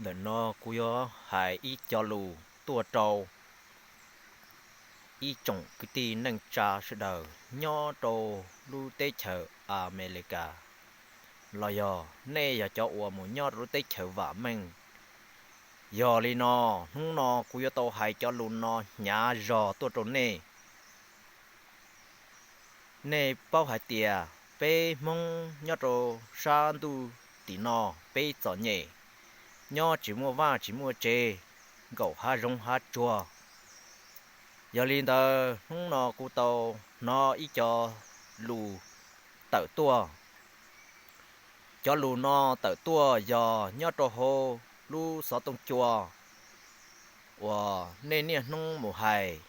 Ntawm no kuv yuav hais ib cov lus tuaj rau ib tsoom kwv tij neej tsa sawv daws nyob rau lub teb chaws Amelikas, los yog nej yog cov uas mus nyob rau lub teb chaws vam meej. Yog li no, hnub no kuv yuav tau hais cov lus no hnyav zog tuaj rau nej. Nej paub hais tias peb Hmoob nyob rau sab ntuj tim no, peb txom nyem, nyob tsis muaj vaj tsis muaj tsev, nkaum hav zoov hav tsuag. Yog li ntawd, hnub no kuv tau hnov ib co lus tawm tuaj. Cov lus no tawm tuaj yog nyob rau hauv lub xov tooj cua uas nej niaj hnub mus hais.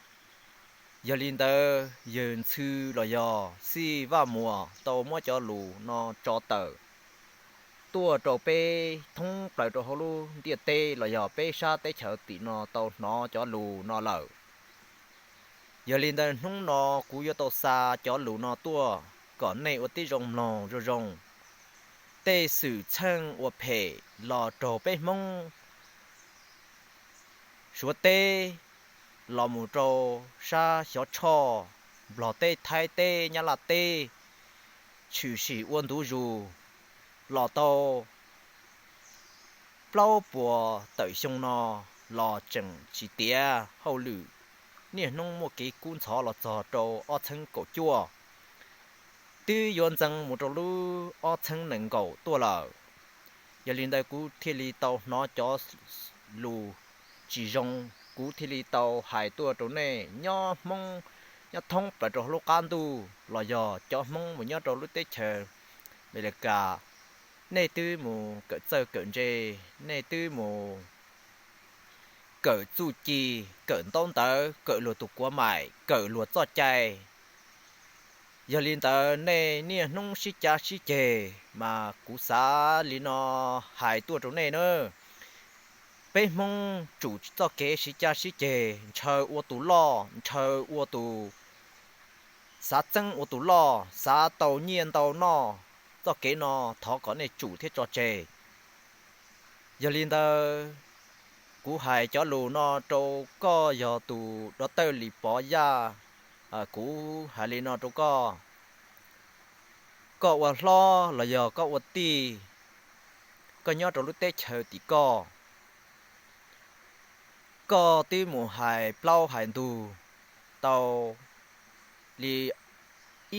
Yog li ntawd, yawg Ntxhw los yog Xij Vaj Muas tau muab cov lus no tso tawm tuaj rau peb thoob plaws rau hauv lub ntiaj teb los yog peb sab teb chaws tim no tau hnov cov lus no lawm. Yog li ntawd, hnub no kuv yuav tau xa cov lus no tuaj kom nej ua tib zoo mloog zoo zoo. Tej xwm txheej ua phem los raug peb Hmoob Suav teb, los mus rau sab Xyov Tshoj, Nplog teb, Thaib teb, Nyab Laj teb, tshwm sim ua ntu zus los tau plaub puas tawm xyoo no los tseem tsis tiav hauj lwm. Niaj hnub muaj kev kub ntxhov los txog rau ob txheeb kaum cuaj, twb yuav ntxeev mus rau lub ob txheeb nees nkaum tuaj lawm. Yog li ntawd, kuv thiaj li tau hnov cov lus tsis zoo, kuv thiaj li tau hais tuaj rau nej nyob Hmoob, nyob thoob plaws rau lub qab ntuj los yog cov Hmoob mus nyob rau lub teb chaws Amelikas. Nej twb mus kawm txawj kawm ntse, nej twb mus kawm txuj ci, kawm ntaub ntawv, kawm luag tus kuav maim, kawm luag txoj cai. Yog li ntawd, nej niaj hnub sib cav sib ceg, mas kuv xav li no hais tuaj rau nej na. Peb Hmoob tsum txoj kev sib cav sib ceg, ntshaw ua tus loj, ntshaw ua tus, xav txeeb ua tus loj, xav tau nyiaj ntau noj. Txoj kev no thov kom nej tsum thiab tso tseg. Yog li ntawd, kuv hais cov lus no rau koj yog tus dov tawj Lis Pov Yaj. Kuv hais li no rau koj, koj ua hlob los yog koj ua tij, koj nyob rau lub teb chaws tim koj, koj twb mus hais plaub hais ntug tau li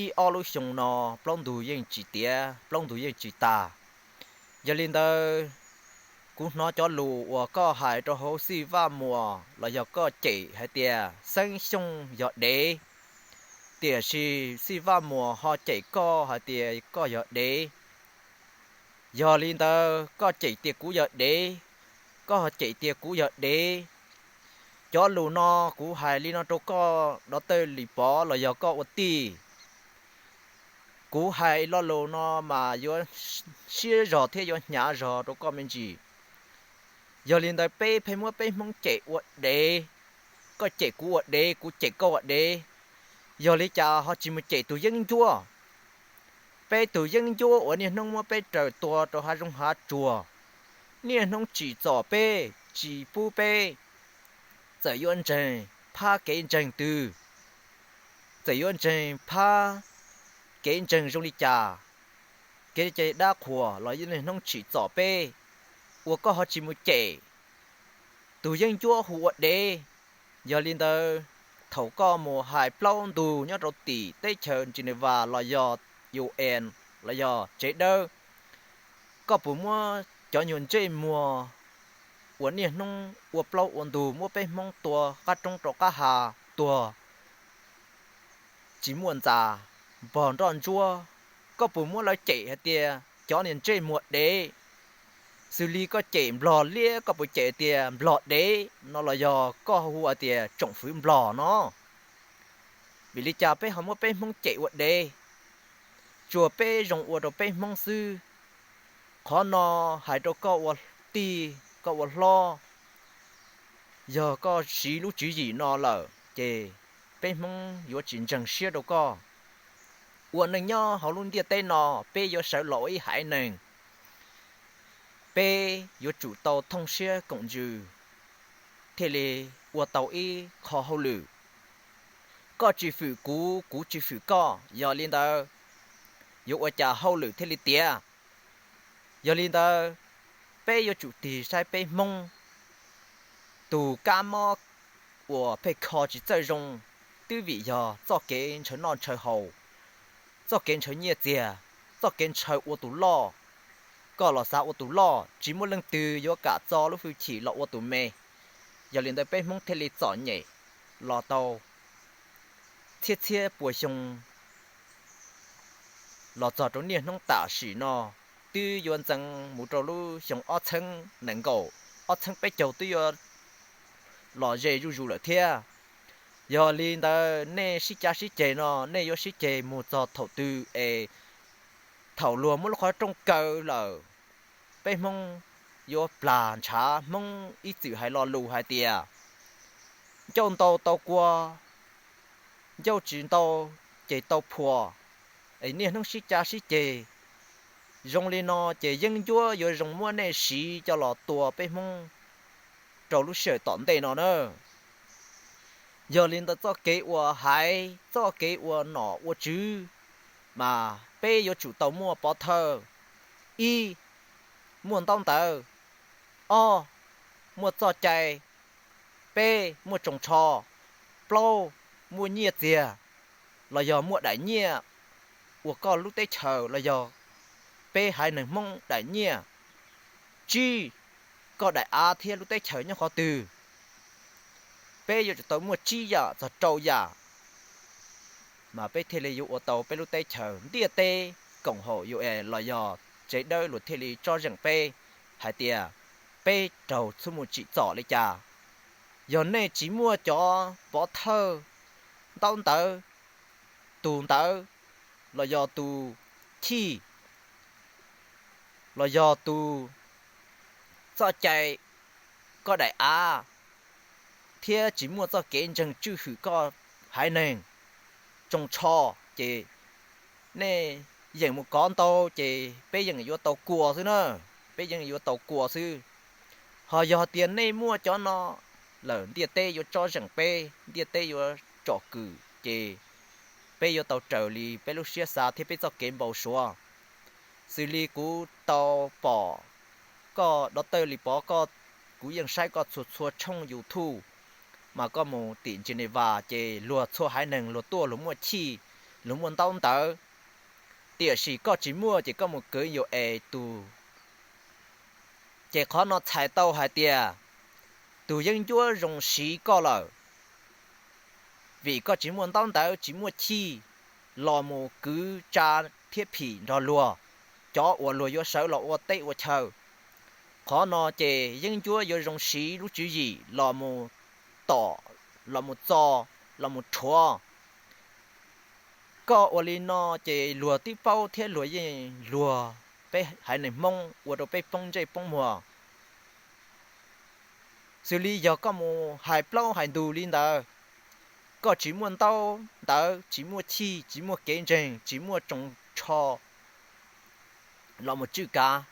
ib ob lub xyoo no, plaub ntug yeej tsis tiav, plaub ntug yeej tsis tas. Yog li ntawd, kuv hnov cov lus uas koj hais rau hauv Xij Vaj Muas los yog koj cem hais tias Xeeb Xyooj yog dev, tiam sis Xij Vaj Muas ho cem koj hais tias koj yog dev. Yog li ntawd, koj cem tias kuv yog dev, koj ho cem tias kuv yog dev. Cov lus no kuv hais li no rau koj dov tawj Lis Pov los yog koj ua tij. Kuv hais lo lus no mas yuav siab zog thiab yuav hnyav zog rau koj me ntsis. Yog li ntawd, peb pheej muab peb Hmoob cem ua dev, koj cem kuv ua dev, kuv cem koj ua dev. Yog li cas ho tsis mus cem tus yeeb ncuab? Peb tus yeeb ncuab uas niaj hnub muab peb raws tua rau hav zoov hav tsuag, niaj hnub tsim txom peb, tsis pub peb, txawm yuav ntseeg phab kev ntseeg twg, txawm yuav ntseeg phab kev ntseeg zoo li cas, kev cai dab qhuas los niaj hnub tsim txom peb, uas koj ho tsis mus cem tus yeeb ncuab hu ua dev. Yog li ntawd, thaum koj mus hais plaub ntug nyob rau tim teb chaws Geneva los yog U N los yog tsev dawb, koj puas muab cov nyuag ntsej muag uas niaj hnub ua plaub ua ntug muab peb Hmoob tua qab roob rau qab ha, tuag tsis muaj ntxa, npog nroj ntsuab, koj puas muab lawv cem hais tias cov niag ntsej muag dev? Xws li koj cem Nplog liab, koj puas cem tias Nplog dev no los yog koj hu hais tias tsoom fwv Nplog no? Vim li cas peb ho muab peb Hmoob cem ua dev? Tsuas peb zoo ua rau peb Hmoob xwb. Qhov no hais rau koj ua tij koj ua hlob, yog koj siv lub tswv yim no lawm ces peb Hmoob yuav tsis ntseeg siab rau koj. Ua neej nyob hauv lub ntiaj teb no, peb yuav sawv los ua ib haiv neeg peb yuav tsum tau thooj siab koom ntsws thiaj li ua tau ib qho hauj lwm. Koj tsis fwm kuv, kuv tsis fwm koj, yog li ntawd yuav ua cas hauj lwm thiaj li tiav? Yog li ntawd, peb yuav tsum tig saib peb Hmoob tus kab mob uas pheej kho tsis txawj zoo, twb vim yog txoj kev ntshaw noj ntshaw haus, txoj kev ntshaw nyiaj txiag, txoj kev ntshaw ua tus loj. Koj los xav ua tus loj, tsis muaj leej twg yuav kam txo lub hwj chim los ua tus me. Yog li ntawd peb Hmoob thiaj li txom nyem los tau txhiab txhiab pua xyoo los txog rau niaj hnub tam sim no, twb yuav ntxeev mus rau lub xyoo ob txheeb nees nkaum, ob txheeb peb caug twb yuav los ze zuj zus lawm thiab. Yog li ntawd nej sib cav sib ceg no nej yuav sib ceg mus txog thaum twg es thaum luag muab lub qhov rooj kaw lawm, peb Hmoob yuav plam ntshav. Hmoob ib txwm hais lo lus hais tias ncauj ntau tau kua, ncauj tsis ntau ces tau phuam. Es niaj hnub sib cav sib ceg zoo li no ces yeeb ncuab yuav zoo muab nej siv coj los tua peb Hmoob rau lub sij hawm tom ntej no na. Yog li ntawd txoj kev ua haiv, txoj kev ua nom ua tswv, mas peb yuav tsum tau muaj pov thawj. Ib, muaj ntaub ntawv. Ob, muaj txoj cai. Peb, muaj tsoos tsho. Plaub, muaj nyiaj txiag los yog muaj daim nyiaj uas koj lub teb chaws los yog peb haiv neeg Hmoob daim nyiaj. Tsib, koj daim av thiab lub teb chaws nyob qhov twg. Peb yuav tsum tau muaj tsib yam txog rau yam, mas peb thiaj li yuav ua tau peb lub teb chaws ntiaj teb koom haum U N los yog tsev dawb luag thiaj li tsob zeem peb hais tias peb raug txhub mus tsim txom li cas. Yog nej tsis muaj cov pov thawj, ntaub ntawv, tus ntawv, los yog tus chij, los yog tus txoj cai, koj daim av, thiab tsis muaj txoj kev ntseeg tswj hwm koj haiv neeg, tsoos tsho, ces nej yeem mus kov ntau ces peb yeem yuav tau kua xwb na. Peb yeej yuav tau kua xwb. Ho yog tias nej muaj cov no lawm ntiaj teb yuav tsob zeem peb, ntiaj teb yuav tsom kwm ces peb yuav tau raws li peb lub siab xav thiab peb txoj kev npau suav. Xws li kuv tau pom koj dov tawj li pov koj, kuv yeej saib koj txhua txhua tshooj YouTube, mas koj mus tim Geneva ces luag txhua haiv neeg luag tuaj luag muaj chij, luag muaj ntaub ntawv. Tiam sis koj tsis muaj ces koj mus kwv U N tus. Ces qhov no txhais tau hais tias tus yeeb ncuab zoo siv koj lawm, vim koj tsis muaj ntaub ntawv tsis muaj chij los mus kwv tsa thiab phim nrog luag, cov uas luag yuav sawv los ua teb ua chaw. Qhov no ces yeeb ncuab yuav zoo siv lub tswv yim los mus tom, los mus txo, los mus rhuav. Koj ua li no ces luag twb paub thiab luag yeej luag peb haiv neeg Hmoob ua rau peb poob ntsej poob muag. Xws li yog koj mus hais plaub hais ntug li ntawd, koj tsis muaj ntaub ntawv, tsis muaj chij, tsis muaj kev ntseeg, tsis muaj tsoos tsho los mus tswj kav,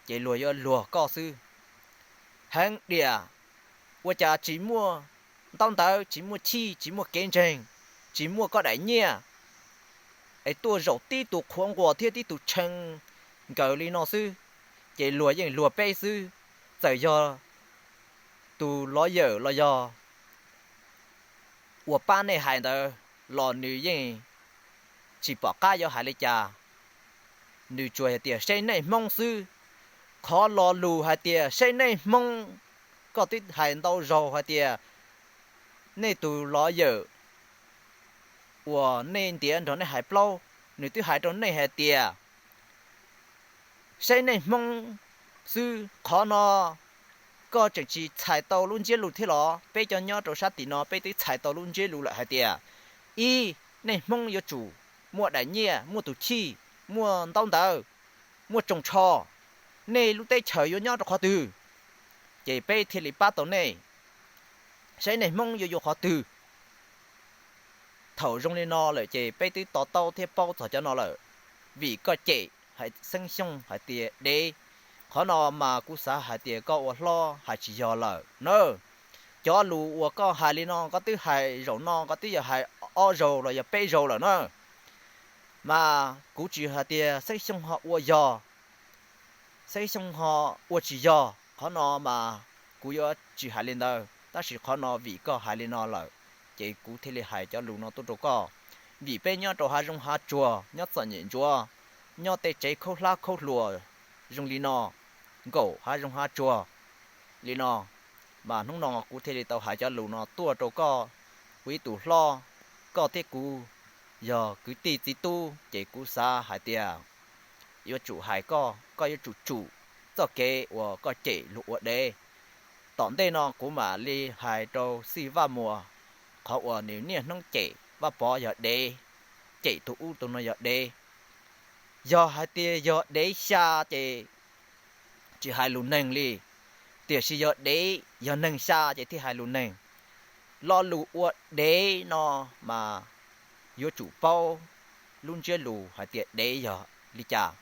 ces luag yuav luag koj xwb. Heev diam, ua cas tsis muaj ntaub ntawv, tsis muaj chij, tsis muaj kev ntseeg, tsis muaj koj daim nyiaj, es tuaj zaum tib tus qhuav nquas thiab tib tus tshee nkaus li no xwb, ces luag yeej luag peb xwb. Txawm yog tus lawyer los yog uas pab nej hais ntawd los nws yeej tsis pom qab yuav hais li cas. Nws tsuas hais tias seb nej Hmoob xwb. Qhov lo lus hais tias seb nej Hmoob, koj twb hais ntau zaus hais tias nej tus lawyer uas nej ntiav nrog nej hais plaub, nws twb hais rau nej hais tias seb nej Hmoob xwb. Qhov no koj tseem tsis txhais tau lub ntsiab lus thiab los? Peb cov nyob rau sab tim no peb twb txhais tau lub ntsiab lus lawm hais tias, ib, nej Hmoob yuav tsum muaj daim nyiaj, muaj tus chij, muaj ntaub ntawv, muaj tsoos tsho, nej lub teb chaws yuav nyob rau qhov twg, ces peb thiaj li pab tau nej, saib nej Hmoob yuav yuav qhov twg. Thaum zoo li no lawm ces peb twb to taub thiab paub txog cov no lawm, vim koj cem hais Xeeb Xyooj hais tias dev, Qhov no mas kuv xav hais tias koj ua hlob hais tsis yog lawm na. Cov lus uas koj hais li no koj twb hais zaum no koj twb yog hais ob zaug los yog peb zaug lawm na. Mas kuv tsis hais tias Xeeb Xyooj ho ua yog, Xeeb Xyooj ho ua tsis yog, qhov no mas kuv yuav tsis hais li ntawd, tab sis qhov no vim koj hais li no lawm, ces kuv thiaj li hais cov lus no tuaj rau koj. Vim peb nyob rau hav zoov hav tsuag, nyob txom nyem ntsuav, nyob tej tsev khaub hlab khaub hluas zoo li no, nkaum hav zoov hav tsuag li no, mas hnub no kuv thiaj li tau hais cov lus no tuaj rau koj, kuv ib tug hlob, koj thiab kuv yog kwv tij txiv tub, ces kuv xav hais tias yuav tsum hais koj, koj yuav tsum tsum txoj kev uas koj cem luag ua dev. Tom ntej no kuv mam li hais rau Xij Vaj Muas, qhov uas nws niaj hnub cem Vaj Pov yog dev, cem tus ub tus no yog dev. Yog hais tias yog dev xya ces tsis hais lus neeg li, tiam sis yog dev yog neeg xya ces thiaj hais lus neeg. Lo lus ua dev no mas yuav tsum paub lub ntsiab lus hais tias dev yog li cas.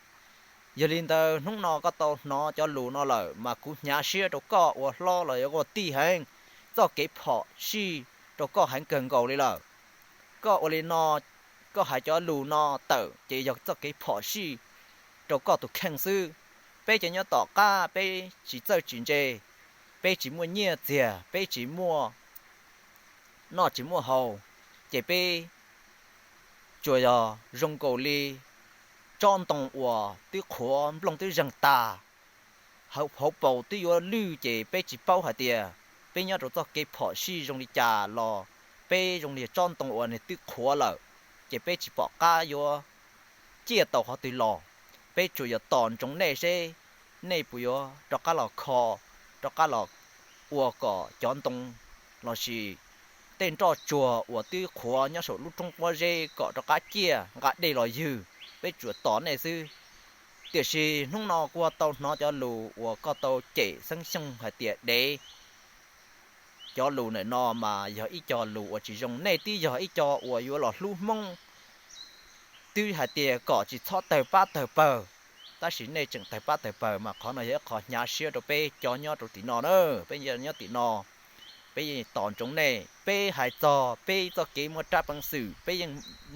Yog li ntawd hnub no koj tau hnov cov lus no lawm mas kuv hnyav siab rau koj ua hlob los yog ua tij heev, txoj kev phom sij rau koj heev kawg nkaus li lawm. Koj ua li no, koj hais cov lus no tawm ces yog txoj kev phom sij rau koj tus kheej xwb. Peb cov nyob tom qab peb tsis txawj tsis ntse, peb tsis muaj nyiaj txiag, peb tsis muaj noj tsis muaj haus, ces peb tsuas yog zoo nkaus li tsob ntoo uas twb qhuav nplooj twb zeeg tag, hauv paus twb yuav lwj, ces peb tsis paub hais tias peb nyob rau txoj kev phom sij zoo li cas los peb zoo li tsob ntoo uas nws twb qhuav lawm, ces peb tsis pom qab yuav ciaj tau qhov twg los. Peb tsuas yog tos ntsoov nej seb nej puas yuav rov qab los kho, rov qab los ua kom cov ntoo lossis tej nroj tsuag uas twb qhuav nyob saum lub roob pob zeb kom rov qab ciaj nqa dej los ywg, peb tsuas tos nej xwb. Tiam sis hnub no kuv tau hnov cov lus uas koj tau cem Xeeb Xyooj hais tias dev, cov lus ntawm no mas yog ib co lus uas tsis zoo. Nej twb yog ib co uas yuav los hlub Hmoob, twb hais tias kom tsis txhob tawg pab tawg pawg, tab sis nej tseem tawg pab tawg pawg, mas qhov no yog ib qho hnyav siab rau peb cov nyob rau tim no na. Peb nyob tim no, peb yeej tos ntsoov nej, peb hais txog peb txoj kev muaj rab peev xwm, peb,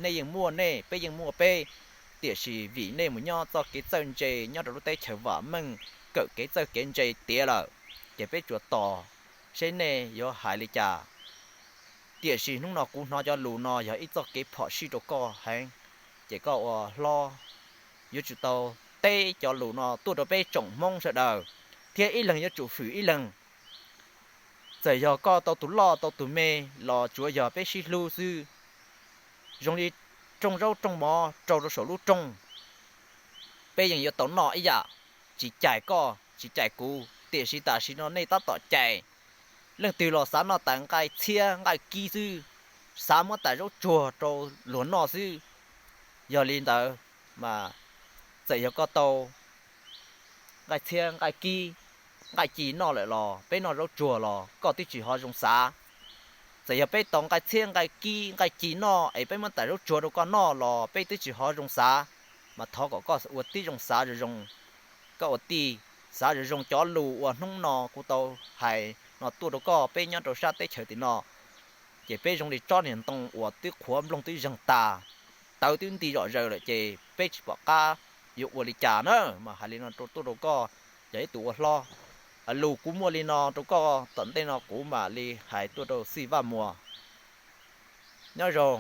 nej yeej muaj nej, peb yeej muaj peb. Tiam sis vim nej mus nyob txoj kev txawj ntse nyob rau lub teb chaws vam meej, kawm kev txawj kev ntse tiav lawm, ces peb tsuas tos seb nej yuav hais li cas. Tiam sis hnub no kuv hnov cov lus no yog ib txoj kev phom sij rau koj heev, ces koj ua hlob yuav tsum tau teb cov lus no tuaj rau peb tsoom Hmoob sawv daws, thiab ib leeg yuav tsum hwm ib leeg. Txawm yog koj tau tus loj tau tus me los tsuav yog peb sib hlub xwb. Zoo li rooj zaub rooj mov rau rau saum lub rooj, peb yeej yuav tau noj ib yam, tsis cais koj tsis cais kuv. Tiam sis tam sim no nej tab tom cais, leej twg los xav noj tas nqaij txhiab nqaij kib xwb, xav muab tas zaub tsuag rau luag noj xwb. Yog li ntawd mas txawm yog koj tau nqaij txhiab nqaij kib nqaij ci noj lawm los peb noj zaub tsuag los koj twb tsis ho zoo xav. Txawm yog peb tau nqaij txhiab nqaij kib nqaij ci noj es peb muab tas zaub tsuag rau koj noj los peb twb tsis ho zoo xav. Mas thov kom koj ua tib zoo xav zoo zoo, koj ua tij xav zoo zoo cov lus uas hnub no kuv tau hais no tuaj rau koj peb nyob rau sab teb chaws tim no. Ces peb zoo li tsob niag ntoo uas twb qhuav nplooj twb zeeg tas, tawv twb nti zom zaws lawm ces peb tsis pom qab yuav ua li cas na. Mas hais li no rau tuaj rau koj, yog ib tug ua hlob, lus kuv muaj li no rau koj, tom ntej no kuv mam li hais tuaj rau Xij Vaj Muas. Nyob zoo.